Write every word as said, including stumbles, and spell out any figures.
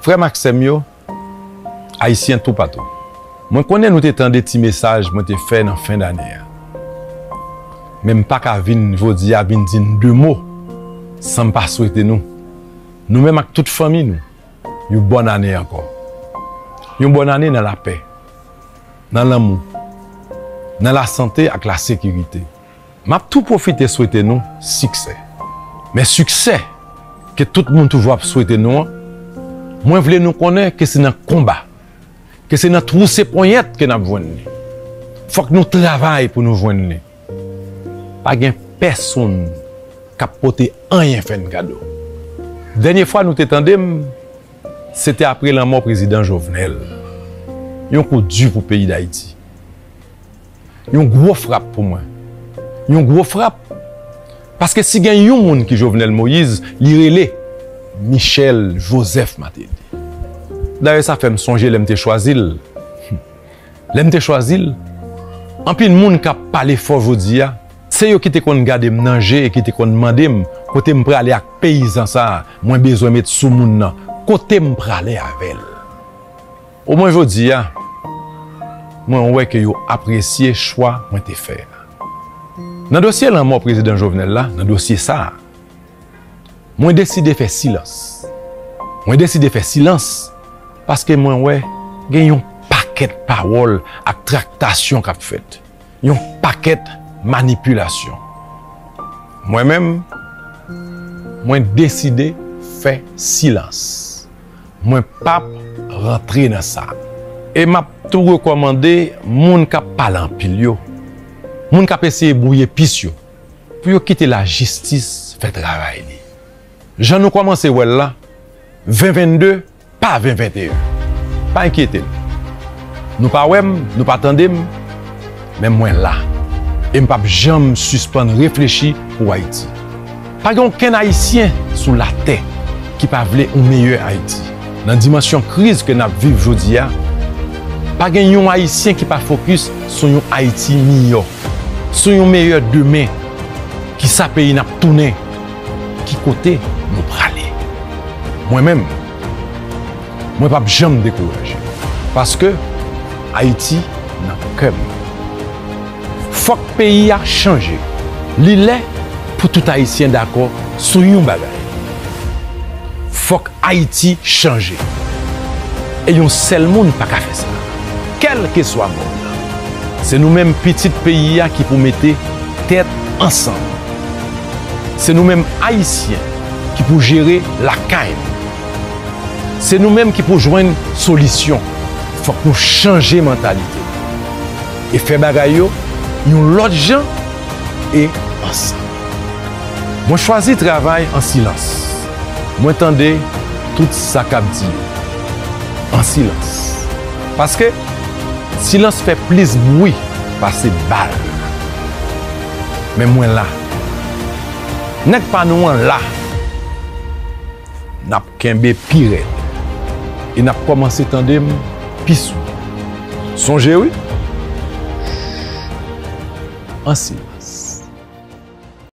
Frè m ak sè m yo, Ayisyen toupatou, mwen konnen nou te tande ti mesaj mwen te fè nan fen dane a. Men m pa ka vin jodi a vin di n de mo san m pa swete nou, nou menm ak tout fanmi nou, yon bòn ane ankò. Yon bòn ane nan lapè, nan lanmou, nan lasante ak lasekirite. M ap tou pwofite swete nou siksè. Men siksè ke tout moun toujou ap swete nou an, mwen vle nou konnen ke se nan konba, ke se nan twouse ponyèt ke n ap jwenn li. Fòk nou travay pou nou jwenn li. Pa gen pèsonn k ap pote anyen fè n kado. Dènye fwa nou te tande m, se te apre lanmò prezidan Jovenel. Yon kou di pou peyi Dayiti. Yon gwo frap pou mwen. Yon gwo frap. Paske si gen yon moun ki Jovenel Moïse, li rele Michel Joseph Martelly. Dayè, sa fè m sonje lè m te chwazi l. Lè m te chwazi l, anpil moun k ap pale fò jodi a, se yo ki te konn gade m nan je e ki te konn mande m kote m prale ak peyizan sa a mwen bezwen met sou moun nan, kote m prale avè l. Omwen jodi a, mwen wè ke yo apresye chwa mwen te fè a. Nan dosye lanmò prezidan Jovenel la, nan dosye sa a, mwen deside fè silans. Mwen deside fè silans paske mwen wè gen yon pakèt pawòl ak traktasyon k ap fèt. Yon pakèt manipilasyon. Mwen menm, mwen deside fè silans. Mwen p ap rantre nan sa. E m ap tou rekòmande moun k ap pale anpil yo, moun k ap eseye bwouye pis yo, pou yo kite lajistis fè travay li. Jan nou kòmanse wè l la, ven vennde pa ven venteyen. Pa enkyete n. Nou pa wè m, nou pa tande m, men mwen la. E m p ap janm sispann reflechi pou Ayiti. Pa gen okenn Ayisyen sou latè ki pa vle yon meyè Ayiti. Nan dimansyon kriz ke n ap viv jodi a, pa gen yon Ayisyen ki pa fokis sou yon Ayiti miyò, sou yon meyè demen. Kisa peyi n ap tounen? Ki kote nou prale? Mwen menm, mwen p ap janm dekouraje. Paske Ayiti nan kè m. Fòk peyi a chanje. Li lè pou tout Ayisyen dakò sou yon bagay. Fòk Ayiti chanje. E yon sèl moun pa ka fè sa. Kèlkeswa mond lan. Se nou menm pitit peyi a ki pou mete tèt ansanm. Se nou menm Ayisyen ki pou jere lakay nou. Se nou menm ki pou jwenn solisyon. Fòk nou chanje mantalite e fè bagay yo yon lòt jan e ansanm. Mwen chwazi travay an silans. Mwen tande tout sa k ap di yo an silans. Paske silans fè plis bri pase bal. Men mwen la. Nèg pa nou an la. N ap kenbe pi rèd. E n ap kòmanse tande m pi souvan. Sonje wi. An silans.